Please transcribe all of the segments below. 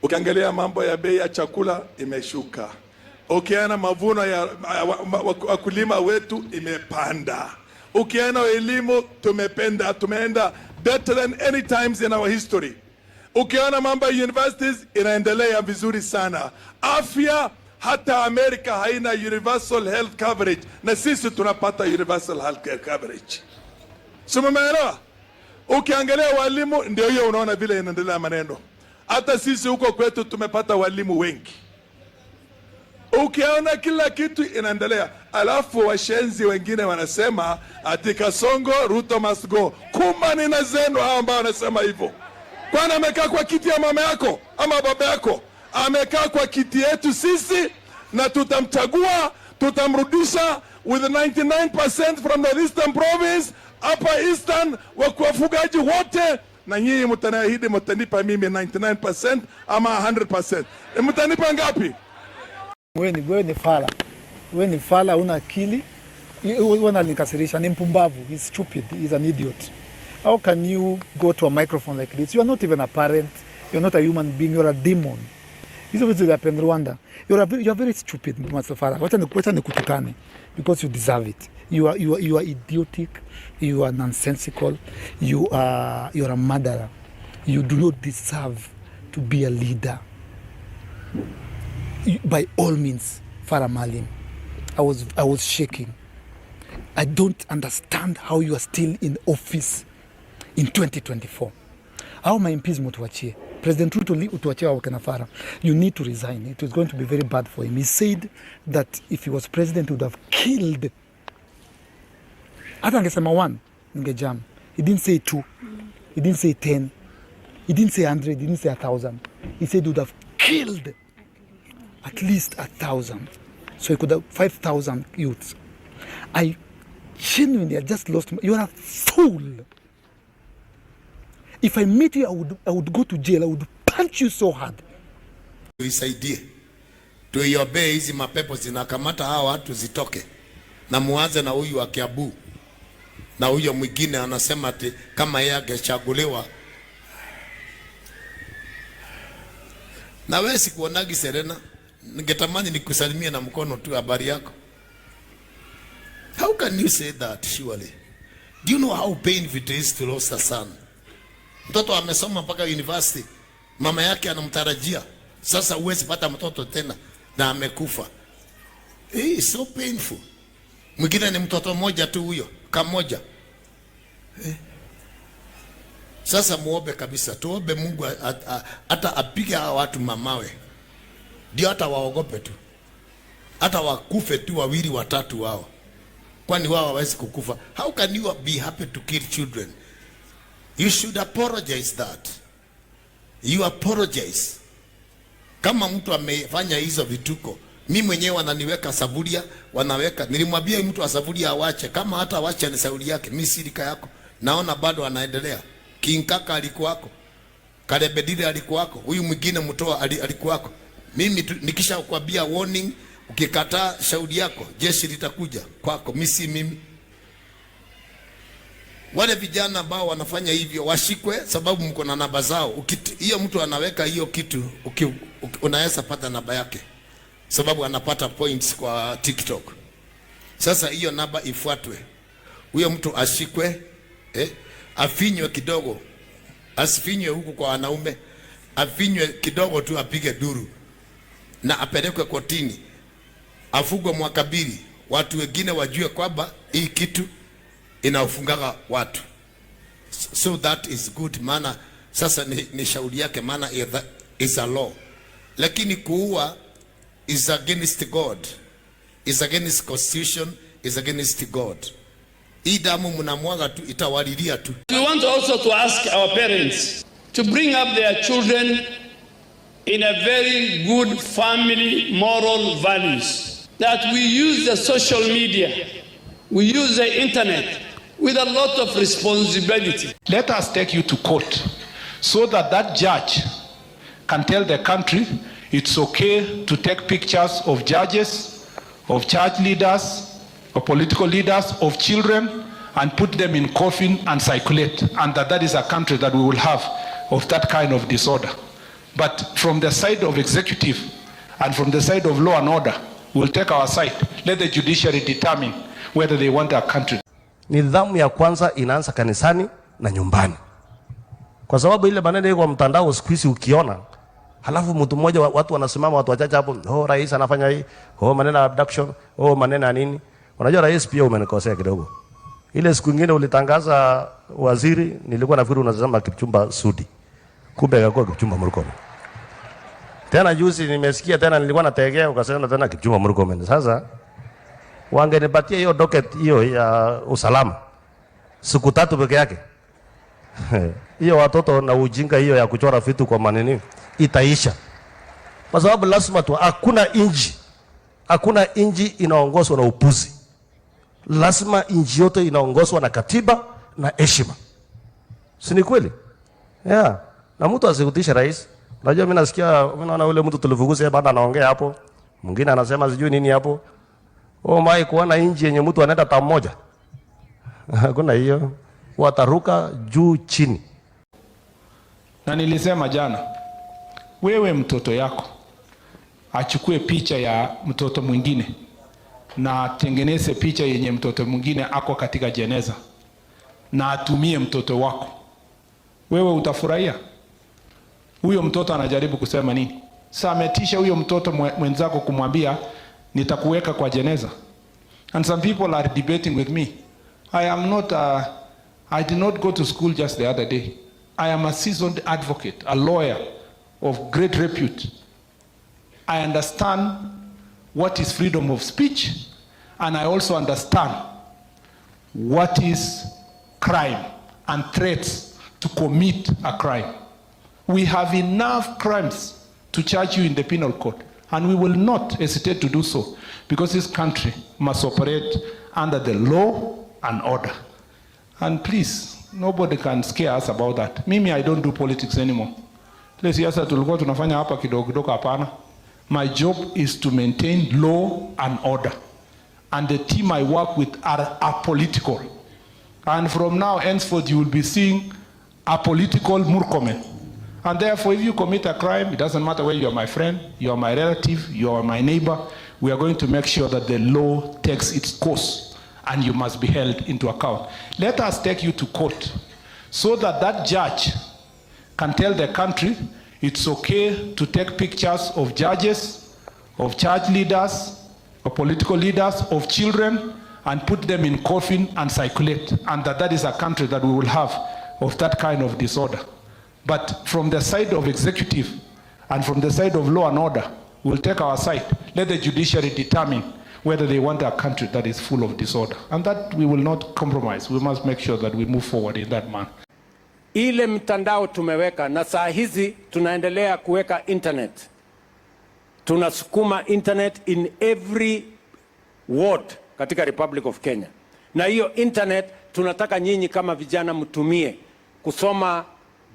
Ukiangalia mambo ya bei ya chakula imeshuka, ukiona mavuno ya wakulima wetu imepanda, ukiona elimu tumependa, tumeenda better than any times in our history. Ukiona mambo ya universities inaendelea vizuri sana. Afya, hata Amerika haina universal health coverage, na sisi tunapata universal health coverage. Si mumeelewa? Ukiangalia walimu, ndio hiyo, unaona vile inaendelea maneno. Hata sisi huko kwetu tumepata walimu wengi. Ukiona kila kitu inaendelea, alafu washenzi wengine wanasema ati Kasongo, Ruto must go. Kumani na zenu hao ambao wanasema hivyo. Kwani amekaa kwa kiti ya mama yako ama baba yako? Amekaa kwa kiti yetu sisi, na tutamchagua, tutamrudisha with 99% from the Eastern Province, hapa Eastern, wafugaji wote, na nyinyi mtaniahidi mtanipa mimi 99% ama 100%. Mtanipa ngapi? Wewe ni fala, wewe ni fala, una akili. Wewe unanikasirisha, ni mpumbavu. He's stupid, he's an idiot. How can you go to a microphone like this? You are not even a parent. You're not a human being. You're a demon. Hizo vitu vya happen Rwanda. You are very stupid, Master Fala. Wacha nikutukane because you deserve it. You are idiotic. You are nonsensical. You are a murderer. You do not deserve to be a leader. By all means, Farah Maalim. I was shaking. I don't understand how you are still in office in 2024. Au ma MPs mutuachie. President Ruto, utuachie hao kina Farah. You need to resign. It is going to be very bad for him. He said that if he was president, he would have killed. Hata angesema one, ningejam. He didn't say two. He didn't say 10. He didn't say 100. He didn't say 1,000. He said he would have killed at least 1,000. So he could have 5,000 youths. I genuinely, I just lost. My, you're a fool. If I meet you, I would go to jail. I would punch you so hard. Tuisaidie, tuiombee hizi mapepo zinakamata hawa watu zitoke, na muanze na huyu wa Kiambu na huyo mwingine anasema ati kama yeye angechaguliwa. Na wewe sikuonagi Serena, ningetamani nikusalimie na mkono tu, habari yako. How can you say that surely? Do you know how painful it is to lose a son? Mtoto amesoma mpaka university, mama yake anamtarajia. Sasa huwezi pata mtoto tena na amekufa. It's so painful. Mwingine ni mtoto mmoja tu huyo, kamoja. Eh. Sasa muombe kabisa, tuombe Mungu hata apige hawa watu mamawe, ndio hata waogope tu, hata wakufe tu wawili watatu wao, kwani wao hawawezi kukufa. How can you be happy to kill children? You should apologize that. You apologize. Kama mtu amefanya hizo vituko, mi mwenyewe wananiweka saburia, wanaweka. Nilimwambia mtu wa saburia awache, kama hata awache ni sauri yake, mi si rika yako. Naona bado anaendelea. Kinkaka alikuwako, Karebedile alikuwako, huyu mwingine mtoa alikuwako. Mimi nikisha kuambia warning, ukikataa shauri yako, jeshi litakuja kwako, mi si mimi. Wale vijana ambao wanafanya hivyo washikwe, sababu mko na namba zao. Hiyo mtu anaweka hiyo kitu unaweza pata namba yake, sababu anapata points kwa TikTok. Sasa hiyo namba ifuatwe, huyo mtu ashikwe, afinywe kidogo, asifinywe huku kwa wanaume, afinywe kidogo tu, apige duru na apelekwe kotini, afungwe mwaka 2, watu wengine wajue kwamba hii kitu inaofungaga watu. So that is good, maana sasa ni shauri yake, maana is a law. Lakini kuua is against God, is against constitution, is against God. Hii damu mnamwaga tu itawalilia tu. We want also to ask our parents to bring up their children in a very good family moral values. That we use the social media, we use the internet with a lot of responsibility. Let us take you to court so that that judge can tell the country it's okay to take pictures of judges, of church leaders, of political leaders, of children, and put them in coffin and circulate, and that that is a country that we will have of that kind of disorder. But from the side of executive and from the side of law and order, we'll take our side. Let the judiciary determine whether they want our country. Nidhamu ya kwanza inaanza kanisani na nyumbani, kwa sababu ile maneno iko kwa mtandao siku hizi ukiona, halafu mtu mmoja, watu wanasimama, watu wachache hapo, oh, rais anafanya hii, oh, maneno ya abduction, oh, maneno ya nini. Unajua rais, pia umenikosea kidogo. Ile siku nyingine ulitangaza waziri, nilikuwa nafikiri unasema Kipchumba Sudi, kumbe akakuwa Kipchumba Murkomen. Tena juzi nimesikia tena, nilikuwa nategea ukasema tena Kipchumba Murkomen. Sasa wangenipatia hiyo docket hiyo ya usalama siku 3 peke yake hiyo watoto na ujinga hiyo ya kuchora vitu kwa manini itaisha, kwa sababu lazima tu, hakuna inji inaongozwa na upuzi. Lazima inji yote inaongozwa na katiba na heshima, si ni kweli? Yeah. Na mtu asikutishe rais. Unajua mimi nasikia, mimi naona ule mtu tulifukuza bado anaongea hapo, mwingine anasema sijui nini hapo. Oh my, kuona inji yenye mtu anaenda tamu moja hakuna hiyo, wataruka juu chini. Na nilisema jana, wewe mtoto yako achukue picha ya mtoto mwingine na atengeneze picha yenye mtoto mwingine ako katika jeneza na atumie mtoto wako, wewe utafurahia? Huyo mtoto anajaribu kusema nini? Sasa ametisha huyo mtoto mwenzako kumwambia nitakuweka kwa jeneza. And some people are debating with me. I am not a, I did not go to school just the other day. I am a seasoned advocate, a lawyer of great repute. I understand what is freedom of speech, and I also understand what is crime and threats to commit a crime. We have enough crimes to charge you in the penal code, and we will not hesitate to do so, because this country must operate under the law and order. And please, nobody can scare us about that. Mimi, I don't do politics anymore. Ile siasa tulikuwa tunafanya hapa kidogo kidogo, hapana. My job is to maintain law and order. And the team I work with are apolitical. And from now henceforth, you will be seeing apolitical Murkomen. And therefore, if you commit a crime, it doesn't matter whether you are my friend, you are my relative, you are my neighbor, we are going to make sure that the law takes its course and you must be held into account. Let us take you to court so that that judge can tell the country it's okay to take pictures of judges, of church leaders, of political leaders, of children, and put them in coffin and circulate, and that is a country that we will have of that kind of disorder. But from the side of executive and from the side of law and order, we'll take our side. Let the judiciary determine whether they want a country that is full of disorder. And that we will not compromise. We must make sure that we move forward in that manner. Ile mtandao tumeweka na saa hizi tunaendelea kuweka internet. Tunasukuma internet in every ward katika Republic of Kenya. Na hiyo internet tunataka nyinyi kama vijana mtumie kusoma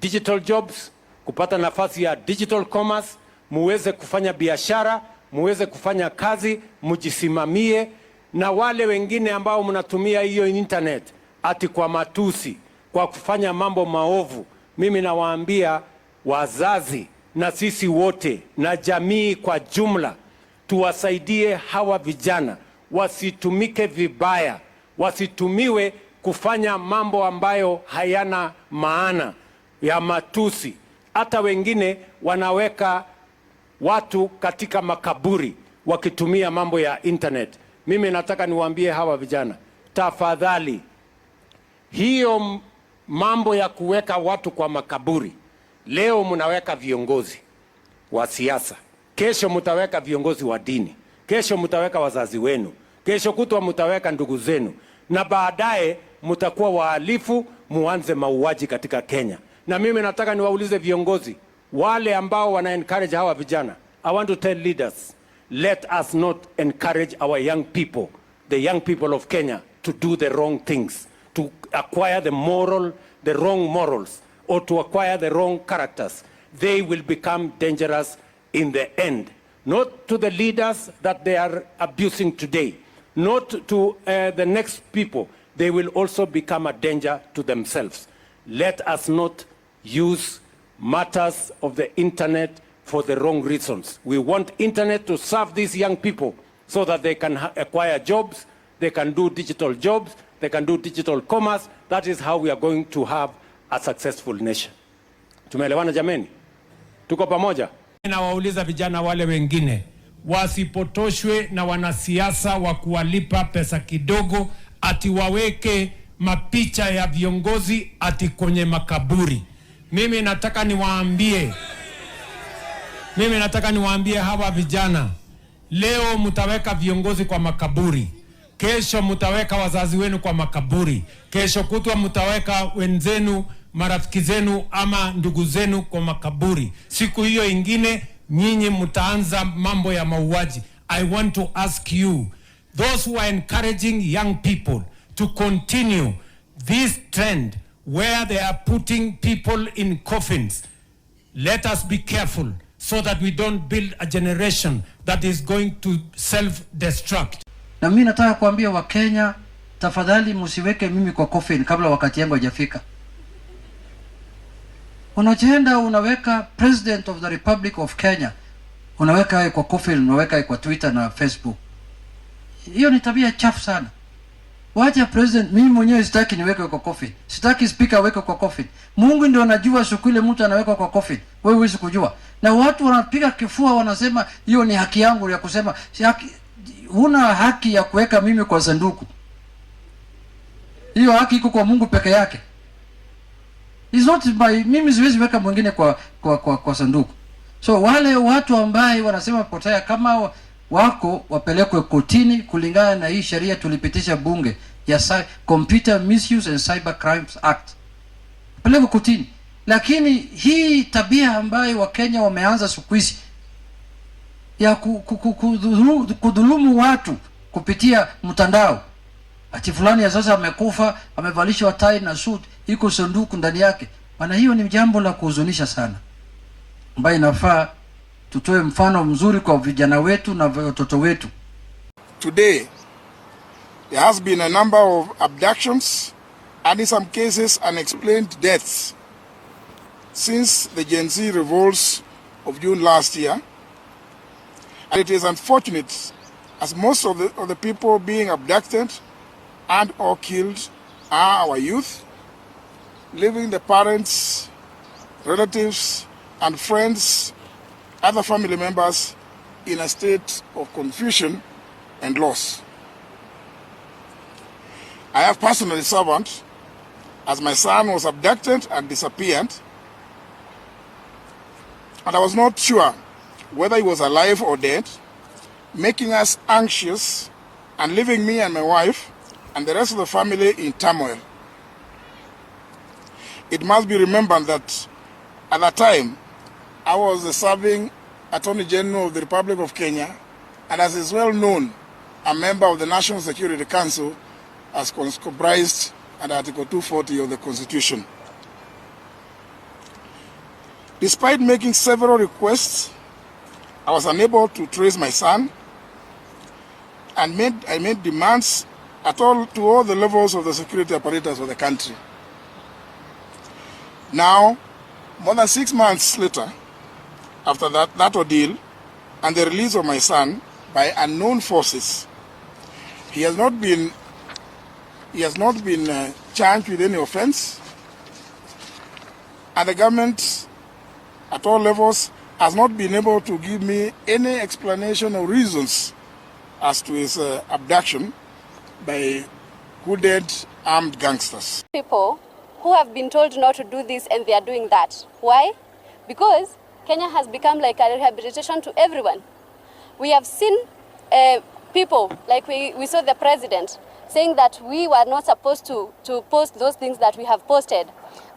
digital jobs, kupata nafasi ya digital commerce, muweze kufanya biashara, muweze kufanya kazi, mjisimamie. Na wale wengine ambao mnatumia hiyo internet ati kwa matusi, kwa kufanya mambo maovu, mimi nawaambia wazazi na sisi wote na jamii kwa jumla, tuwasaidie hawa vijana wasitumike vibaya, wasitumiwe kufanya mambo ambayo hayana maana ya matusi. Hata wengine wanaweka watu katika makaburi wakitumia mambo ya internet. Mimi nataka niwaambie hawa vijana, tafadhali, hiyo mambo ya kuweka watu kwa makaburi, leo mnaweka viongozi wa siasa, kesho mtaweka viongozi wa dini, kesho mtaweka wazazi wenu, kesho kutwa mtaweka ndugu zenu, na baadaye mtakuwa wahalifu, muanze mauaji katika Kenya. Na mimi nataka niwaulize viongozi wale ambao wana encourage hawa vijana, I want to tell leaders, let us not encourage our young people, the young people of Kenya, to do the wrong things, to acquire the wrong morals, or to acquire the wrong characters. They will become dangerous in the end. Not to the leaders that they are abusing today, not to the next people. They will also become a danger to themselves. Let us not use matters of the internet for the wrong reasons. We want internet to serve these young people so that they can acquire jobs, they can do digital jobs, they can do digital commerce. That is how we are going to have a successful nation. Tumeelewana jameni? Tuko pamoja? Nawauliza vijana wale wengine wasipotoshwe na wanasiasa wa kuwalipa pesa kidogo, ati waweke mapicha ya viongozi ati kwenye makaburi. Mimi nataka niwaambie hawa vijana, leo mtaweka viongozi kwa makaburi, kesho mtaweka wazazi wenu kwa makaburi, kesho kutwa mtaweka wenzenu, marafiki zenu ama ndugu zenu kwa makaburi. Siku hiyo ingine nyinyi mtaanza mambo ya mauaji. I want to ask you, those who are encouraging young people to continue this trend where they are putting people in coffins, let us be careful so that we don't build a generation that is going to self-destruct. Na mimi nataka kuambia Wakenya, tafadhali msiweke mimi kwa coffin kabla wakati yangu haijafika. Unaenda unaweka President of the Republic of Kenya, unaweka yeye kwa coffin, unaweka yeye kwa Twitter na Facebook. Hiyo ni tabia chafu sana. Wacha president, mimi mwenyewe sitaki niwekwe kwa coffin, sitaki speaker awekwe kwa coffin. Mungu ndio anajua siku ile mtu anawekwa kwa coffin, wewe huwezi kujua. Na watu wanapiga kifua, wanasema hiyo ni haki yangu ya kusema. Si haki, huna haki ya kuweka mimi kwa sanduku. Hiyo haki iko kwa Mungu peke yake. It's not by, mimi siwezi weka mwingine kwa sanduku. So wale watu ambaye wanasema potea, kama wako wapelekwe kotini kulingana na hii sheria tulipitisha bunge ya Computer Misuse and Cyber Crimes Act, pelekwe kotini. Lakini hii tabia ambayo Wakenya wameanza siku hizi ya kudhulumu watu kupitia mtandao, ati fulani ya sasa amekufa, amevalishwa tai na suit, iko sanduku ndani yake. Maana hiyo ni jambo la kuhuzunisha sana, ambayo inafaa tutoe mfano mzuri kwa vijana wetu na watoto wetu. Today, there has been a number of abductions and in some cases unexplained deaths since the Gen Z revolts of June last year. And it is unfortunate, as most of the people being abducted and or killed are our youth, leaving the parents, relatives, and friends, other family members in a state of confusion and loss. I have personally suffered as my son was abducted and disappeared, and I was not sure whether he was alive or dead, making us anxious and leaving me and my wife and the rest of the family in turmoil. It must be remembered that at that time, I was the serving Attorney General of the Republic of Kenya, and as is well known, a member of the National Security Council as comprised under Article 240 of the Constitution. Despite making several requests, I was unable to trace my son and I made demands to all the levels of the security apparatus of the country. Now, more than 6 months later, after that ordeal and the release of my son by unknown forces, he has not been charged with any offense, and the government at all levels has not been able to give me any explanation or reasons as to his abduction by hooded armed gangsters. People who have been told not to do this and they are doing that. Why? Because Kenya has become like a rehabilitation to everyone. We have seen people, like we saw the president saying that we were not supposed to post those things that we have posted.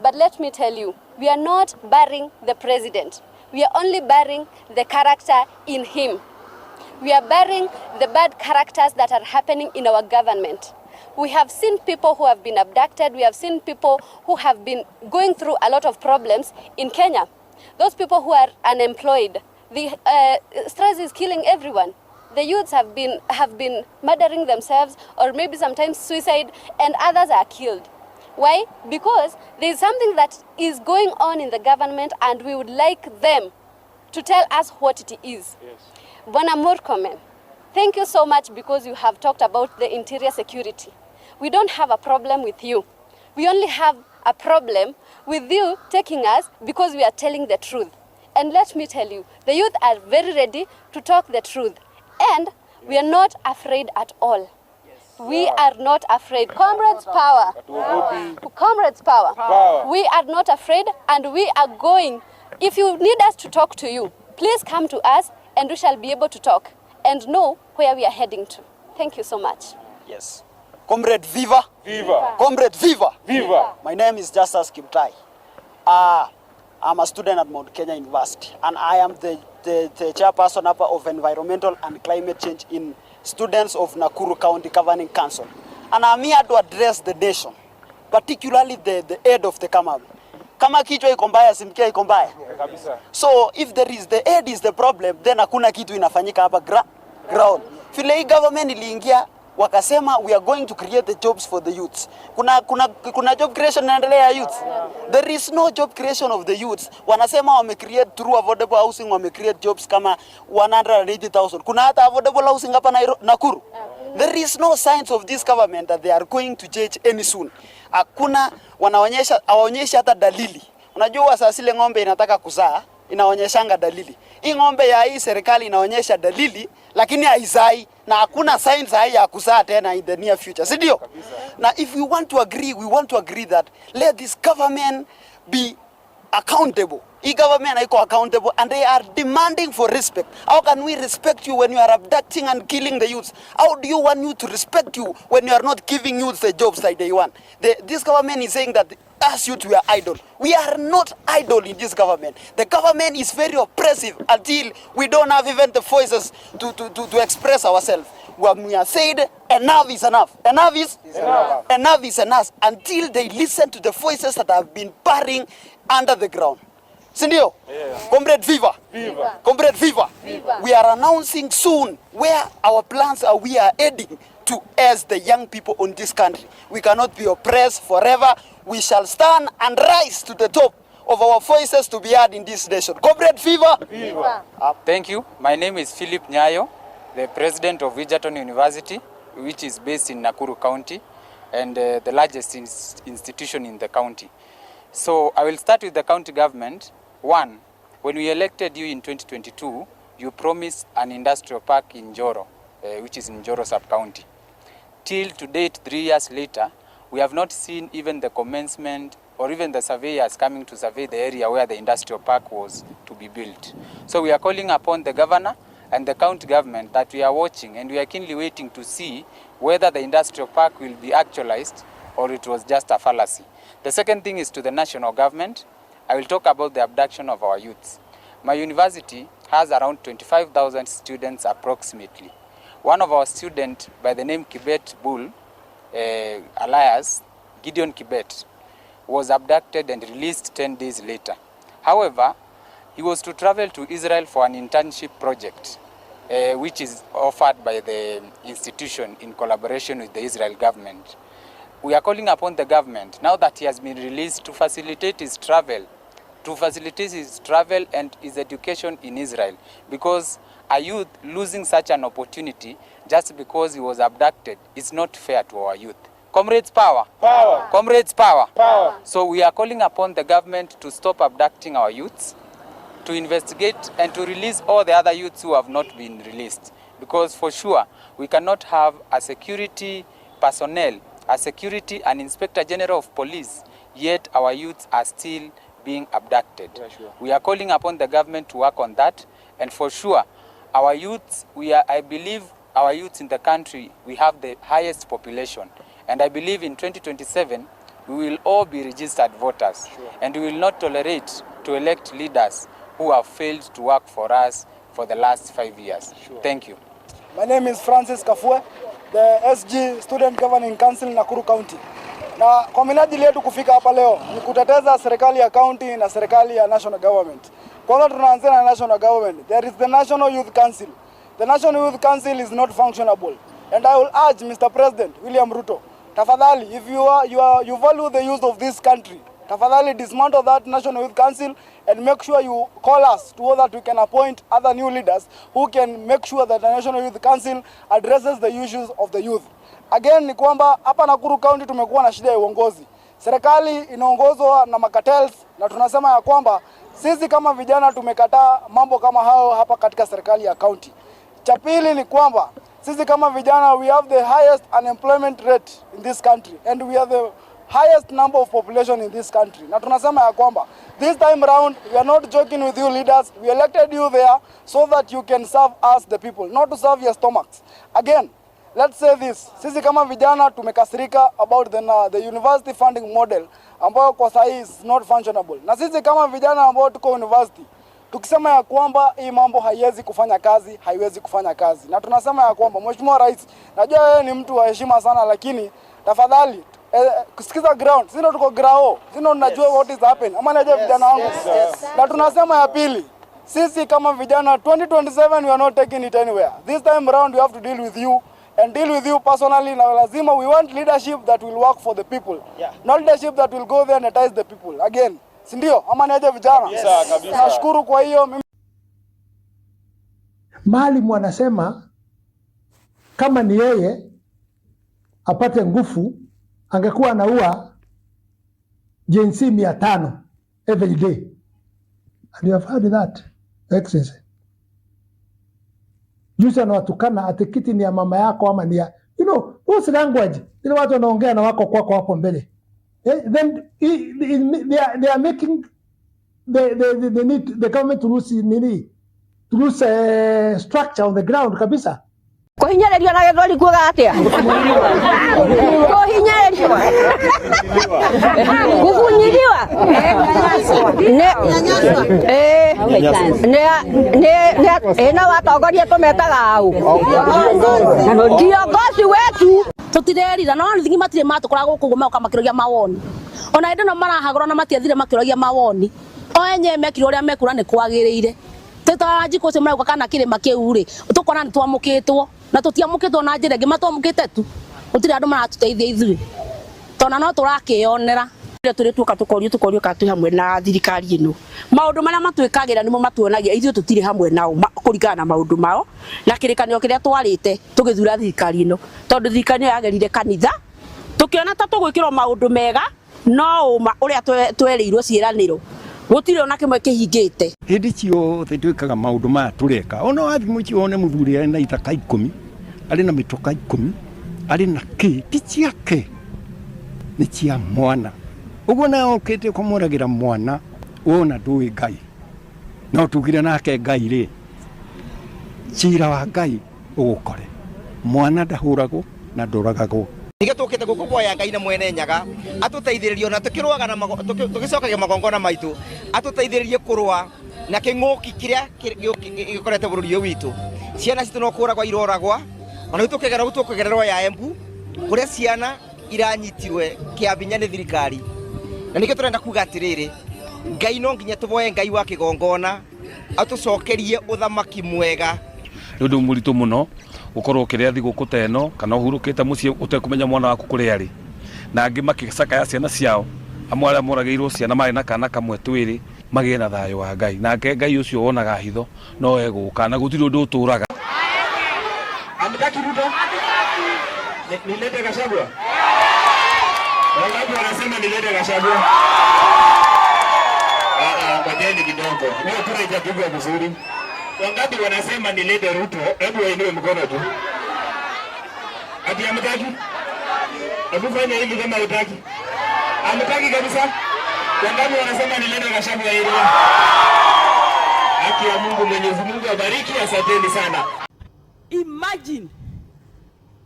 But let me tell you, we are not barring the president. We are only barring the character in him. We are barring the bad characters that are happening in our government. We have seen people who have been abducted. We have seen people who have been going through a lot of problems in Kenya. Those people who are unemployed, the stress is killing everyone. The youths have been murdering themselves or maybe sometimes suicide, and others are killed. Why? Because there is something that is going on in the government and we would like them to tell us what it is. Yes. Bwana Murkomen, thank you so much because you have talked about the interior security. We don't have a problem with you. We only have a problem with you taking us because we are telling the truth. And let me tell you, the youth are very ready to talk the truth. And we are not afraid at all. We are not afraid. Comrades, power. Comrades, power. Power. We are not afraid and we are going. If you need us to talk to you, please come to us and we shall be able to talk and know where we are heading to. Thank you so much. Yes. Comrade Viva. Viva. Comrade Viva. Viva. My name is Justus Kimtai. I'm a student at Mount Kenya University, and I am the chairperson of Environmental and Climate Change in Students of Nakuru County Governing Council. And I'm here to address the nation, particularly the head of the Kama. Kama kichwa iko mbaya, si mkia iko mbaya. Kabisa. So if there is the head is the problem, then hakuna kitu inafanyika hapa ground. Vile hii government iliingia wakasema we are going to create the jobs for the youths. Kuna job creation inaendelea ya youths. There is no job creation of the youths. Wanasema wame create through affordable housing, wame create jobs kama 180,000. Kuna hata affordable housing hapa Nakuru. There is no signs of this government that they are going to change any soon. Hakuna, wanaonyesha, hawaonyeshi hata dalili. Unajua saa zile ng'ombe inataka kuzaa, inaonyeshanga dalili. Hii ng'ombe ya hii serikali inaonyesha dalili, lakini haizai na hakuna signs hai ya kuzaa tena in the near future. Si ndio? Na if we want to agree, we want to agree that let this government be accountable. Hii government haiko accountable and they are demanding for respect. How can we respect you when you are abducting and killing the youths? How do you want you to respect you when you are not giving youths the jobs like they want? This government is saying that us youth, we are idle. We are not idle in this government. The government is very oppressive until we don't have even the voices to express ourselves. When we are said enough is enough. Enough is enough. Enough is enough until they listen to the voices that have been burying under the ground. Sindio? Yeah. Comrade Viva. Viva. Comrade Viva. Viva. We are announcing soon where our plans are. We are heading to as the young people on this country. We cannot be oppressed forever. We shall stand and rise to the top of our voices to be heard in this nation. Comrade Viva. Viva. Thank you. My name is Philip Nyayo, the president of Egerton University, which is based in Nakuru County and the largest institution in the county. So I will start with the county government. One, when we elected you in 2022, you promised an industrial park in Njoro, which is in Njoro sub-county. Till to date, 3 years later, we have not seen even the commencement or even the surveyors coming to survey the area where the industrial park was to be built. So we are calling upon the governor and the county government that we are watching and we are keenly waiting to see whether the industrial park will be actualized or it was just a fallacy. The second thing is to the national government. I will talk about the abduction of our youths. My university has around 25,000 students approximately. One of our students by the name Kibet Bull, alias Gideon Kibet, was abducted and released 10 days later. However, he was to travel to Israel for an internship project, which is offered by the institution in collaboration with the Israel government. We are calling upon the government, now that he has been released, to facilitate his travel, and his education in Israel, because a youth losing such an opportunity just because he was abducted is not fair to our youth. Comrades, power. Power. Comrades, power. Power. So we are calling upon the government to stop abducting our youths, to investigate and to release all the other youths who have not been released. Because for sure, we cannot have a security personnel, a security and inspector general of police, yet our youths are still being abducted. Yeah, sure. We are calling upon the government to work on that. And for sure, our youths, I believe our youths in the country, we have the highest population. And I believe in 2027, we will all be registered voters. Sure. And we will not tolerate to elect leaders who have failed to work for us for the last 5 years. Sure. Thank you. My name is Francis Kafue, the SG Student Governing Council Nakuru County. Na kwa minajili yetu kufika hapa leo ni kuteteza serikali ya county na serikali ya national government. Kwanza tunaanzia na national government. There is the National Youth Council. The National Youth Council is not functionable. And I will urge Mr. President William Ruto Tafadhali, if you value the youth of this country, tafadhali dismantle that National Youth Council and make sure you call us to that we can appoint other new leaders who can make sure that the National Youth Council addresses the issues of the youth. Again ni kwamba hapa Nakuru County tumekuwa na shida ya uongozi. Serikali inaongozwa na macartels na tunasema ya kwamba sisi kama vijana tumekataa mambo kama hayo hapa katika serikali ya county. Cha pili ni kwamba sisi kama vijana, we have the highest unemployment rate in this country and we are the highest number of population in this country. Na tunasema ya kwamba this time round we are not joking with you leaders. We elected you there so that you can serve us the people, not to serve your stomachs. Again, let's say this. Sisi kama vijana tumekasirika about the university funding model ambayo kwa sahi is not functionable. Na sisi kama vijana ambao tuko university tukisema ya kwamba hii mambo haiwezi kufanya kazi, haiwezi kufanya kazi. Na tunasema ya kwamba Mheshimiwa Rais, najua wewe ni mtu wa heshima sana, lakini tafadhali kusikiza ground. Sisi tuko grao, sisi tunajua what is happening. Ama najua vijana wangu. Na tunasema ya pili, sisi kama vijana 2027 we are not taking it anywhere. This time round we have to deal with you and deal with you personally. Na lazima we want leadership that will work for the people. Not leadership that will go there and entice the people. Again, si ndio? Ama niaje vijana? Kabisa, kabisa. Nashukuru kwa hiyo mimi. Maalim anasema kama ni yeye apate nguvu angekuwa anaua Gen Z 500 every day. And you have heard that, Excellency. Juzi anawatukana ati kiti ni ya mama yako ama ni ya those language ile watu wanaongea na wako kwako hapo mbele. Then they are making the need the government to lose nini, to lose structure on the ground kabisa. Kũhinyĩrĩrio na gĩthweri kuuga atĩa? Kũhinyĩrĩrio, kubunyiriwa nĩ na watongoria tũmetaga au kiongozi wetu. Tutirerira no nithingi matirĩ matũkora gũkũ ũguo magoka makĩroria mawoni ona hĩndĩ ĩno marahagũra na matiethire makĩroria mawoni o enyewe mekire ũrĩa mekura nĩ kwagĩrĩire tĩta njikũ ũcio marauga kana kĩrĩma kĩu rĩ tũkona nĩ twamũkĩtwo na tũtiamũkĩtwo na njĩra ĩngĩ, matwamũkĩte tu, gũtirĩ andũ maratũteithia ithuĩ tona no tũrakĩonera. Tũrĩ tuoka tũkorio tũkorio kana twĩ hamwe na thirikari ĩno, maũndũ marĩa matwĩkagĩra nĩmo matuonagia ithuĩ tũtirĩ hamwe nao kũringana na maũndũ mao na kĩrĩkanĩro kĩrĩa twarĩte tũgĩthura thirikari ĩno, tondũ thirikari ĩno yagerire kanitha tũkĩona ta tũgwĩkĩrwo maũndũ mega, no ũma ũrĩa twerĩirwo ciĩranĩro gũtirĩ ona kĩmwe kĩhingĩte. Hĩndĩ ciothe twĩkaga maũndũ maya tũreka, ona wathiĩ mũciĩ wone mũthuri arĩ na ithaka 10, arĩ na mĩtoka 10, arĩ na kĩ, ti ciake, nĩ cia mwana. Ũguo nawe ũkĩte kũmũragĩra mwana wona ndũĩ Ngai, no tugire nake Ngai rĩ, cira wa Ngai ũgũkore. Mwana ndahũragwo na ndũragagwo. Nĩkĩo tũkĩte gũkũ kuoya Ngai na mwene Nyaga atũteithĩrĩrie ona tũkĩrũaga na tũgĩcokagia magongona maitũ, atũteithĩrĩrie kũrũa na kĩng'ũki kĩrĩa gĩkorete bũrũri ũyũ witũ. Ciana citũ no kũragwo iroragwa, ona rĩu tũkĩgerera ũguo tũkĩgererwo ya Embu kũrĩa ciana iranyitirwe kĩa hinya nĩ thirikari. Na nĩkĩo tũrenda kuga atĩrĩrĩ, Ngai no nginya tũboe Ngai wa kĩgongona atũcokerie ũthamaki mwega. Nĩ ũndũ mũritũ mũno gũkorwo ũkĩrĩa thigũkũ ta ĩno kana ũhurũkĩte mũciĩ ũtekũmenya mwana waku kũrĩa arĩ, na angĩ makĩcakaya ciana ciao, amwe arĩa moragĩirwo ciana marĩ na kana kamwe twĩrĩ magĩe na thayũ wa Ngai, nake Ngai ũcio wonaga hitho no egũka na gũtirĩ ũndũ ũtũraga. Hamtaki Ruto? Nilete Gachagua? Wangapi wanasema nilete Gachagua? Ngojeni kidogo. Hiyo kura haijapigwa vizuri. Wangapi wanasema nilete Ruto? Hebu wainue mkono tu. Ati hamtaki? Hebu fanya hivi kama hutaki. Hamtaki kabisa? Wangapi wanasema nilete Gachagua area? Haki ya Mungu, Mwenyezi Mungu abariki, asanteni sana. Imagine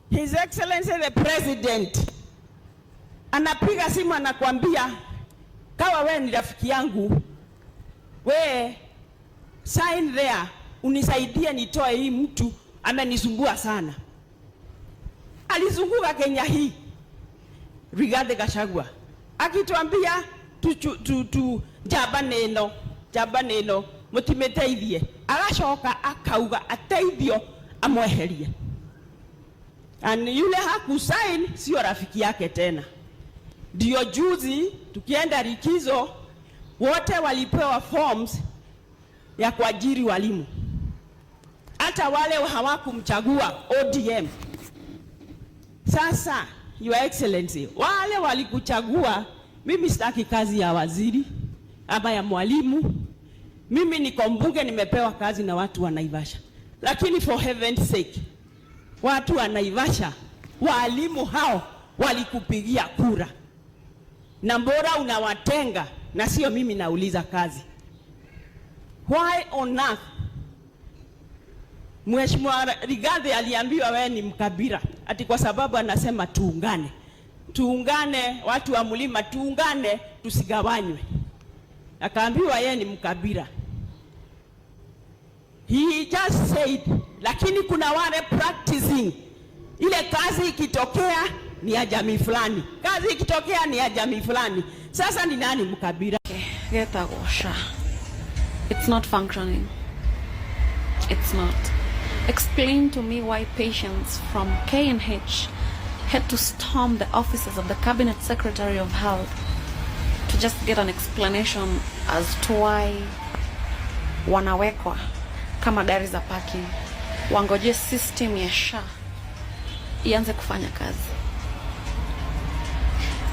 His Excellency the President anapiga simu anakuambia, kawa we ni rafiki yangu, we sign there unisaidie nitoe hii mtu amenisumbua sana. Alizunguka Kenya hii Rigathi Gachagua akituambia tu njamba neno njamba neno mutimeteithie, agacoka akauga ateithio amweherie. And yule hakusign sio rafiki yake tena. Ndio juzi tukienda likizo, wote walipewa forms ya kuajiri walimu, hata wale hawakumchagua ODM. Sasa Your Excellency, wale walikuchagua, mimi sitaki kazi ya waziri ama ya mwalimu. Mimi niko mbunge, nimepewa kazi na watu wa Naivasha, lakini for heaven's sake, watu wa Naivasha, walimu hao walikupigia kura, na mbona unawatenga na sio mimi nauliza kazi? Why on earth? Mheshimiwa Rigathi aliambiwa wewe ni mkabila, ati kwa sababu anasema tuungane, tuungane, watu wa mlima tuungane, tusigawanywe. Akaambiwa yeye ni mkabila. He just said, lakini kuna wale practicing ile kazi ikitokea ni ya jamii fulani, kazi ikitokea ni ya jamii fulani. Sasa ni nani mkabila? Getagwo SHA. It's not functioning. It's not. Explain to me why patients from KNH had to storm the offices of the Cabinet Secretary of Health to just get an explanation as to why wanawekwa kama gari za parking, wangoje system ya SHA ianze kufanya kazi.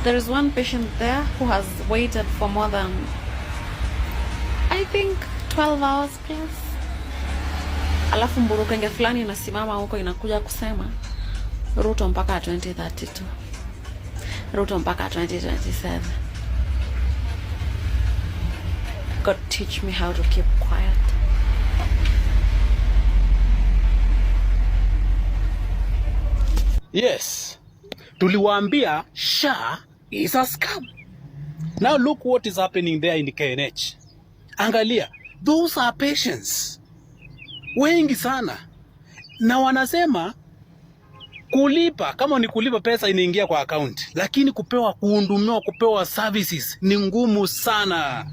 There is one patient there who has waited for more than, I think, 12 hours plus. Alafu mburukenge fulani inasimama huko inakuja kusema Ruto mpaka 2032. Ruto mpaka 2027. God, teach me how to keep quiet. Yes. Tuliwaambia SHA is a scam. Now look what is happening there in KNH. Angalia, those are patients wengi sana, na wanasema kulipa, kama ni kulipa pesa inaingia kwa account, lakini kupewa, kuhudumiwa, kupewa services ni ngumu sana.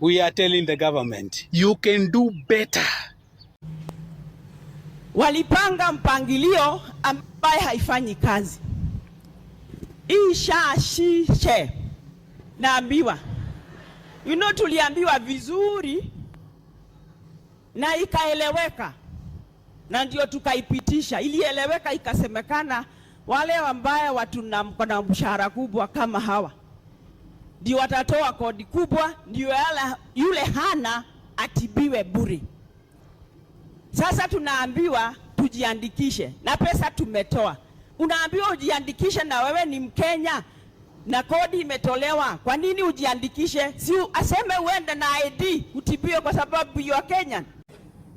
We are telling the government you can do better. Walipanga mpangilio ambaye haifanyi kazi. Ishashishe naambiwa, tuliambiwa vizuri na ikaeleweka, na ndio tukaipitisha. Ilieleweka, ikasemekana wale ambaye watu na mshahara kubwa kama hawa ndio watatoa kodi kubwa, ndio yule hana atibiwe bure. Sasa tunaambiwa tujiandikishe na pesa tumetoa. Unaambiwa ujiandikishe na wewe ni Mkenya na kodi imetolewa. Kwa nini ujiandikishe? Si aseme uende na ID utibiwe kwa sababu you are Kenyan.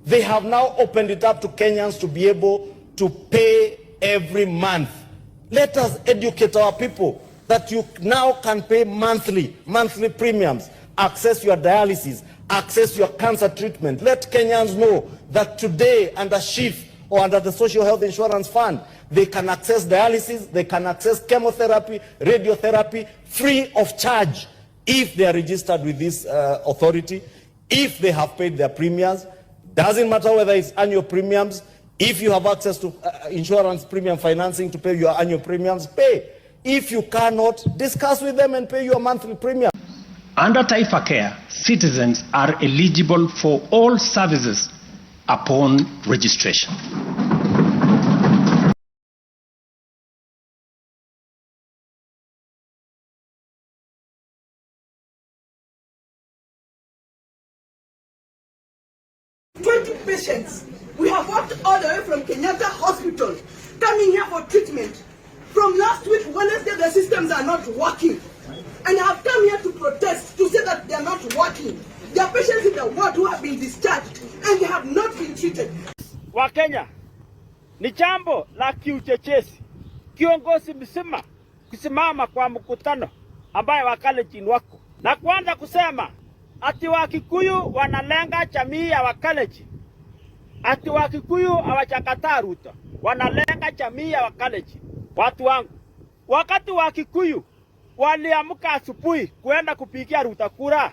They have now opened it up to Kenyans to be able to pay every month. Let us educate our people that you now can pay monthly premiums, access your dialysis, access your cancer treatment. Let Kenyans know that today under SHIF or under the Social Health Insurance Fund, they can access dialysis, they can access chemotherapy, radiotherapy, free of charge if they are registered with this authority, if they have paid their premiums. Doesn't matter whether it's annual premiums. If you have access to insurance premium financing to pay your annual premiums, pay. If you cannot, discuss with them and pay your monthly premium. Under Taifa Care, citizens are eligible for all services upon registration. 20 patients. We have walked all the way from Kenyatta Hospital, coming here for treatment. From last week, Wednesday, the systems are not working. And I have come here to protest, to say that they are not working. There are patients in the ward who have been discharged and they have not been treated. Wakenya, ni jambo la kiuchochezi kiongozi mzima kusimama kwa mkutano ambaye Wakalenjin wako na kuanza kusema ati Wakikuyu wanalenga jamii ya Wakalenjin, ati Wakikuyu hawajakataa Ruto, wanalenga jamii ya Wakalenjin. Watu wangu, wakati Wakikuyu waliamka asubuhi kuenda kupigia Ruto kura,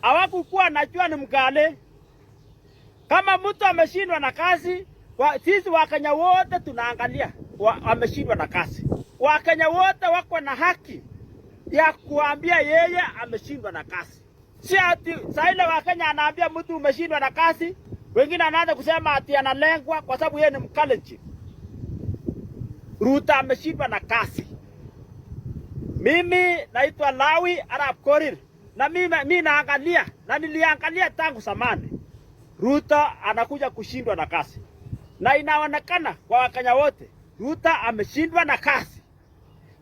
hawakukuwa najua ni Mkale. Kama mtu ameshindwa na kazi, Kwa sisi Wakenya wote tunaangalia ameshindwa na kazi. Wakenya wote wako na haki ya kuambia yeye ameshindwa na kazi. Si ati saa ile Wakenya anaambia mtu umeshindwa na kazi, wengine anaanza kusema ati analengwa kwa sababu yeye ni Mkalenjin. Ruto ameshindwa na kazi. Mimi naitwa Lawi Arap Korir na mimi naangalia na niliangalia tangu zamani, Ruto anakuja kushindwa na kazi, na inaonekana kwa Wakenya wote Ruto ameshindwa na kazi.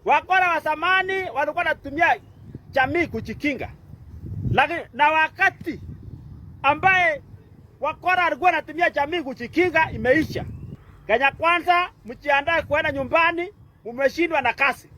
Wakora wa zamani walikuwa wanatumia jamii kujikinga, lakini na wakati ambaye wakora alikuwa anatumia jamii kujikinga imeisha. Kenya Kwanza, mjiandae kuenda nyumbani, mumeshindwa na kazi.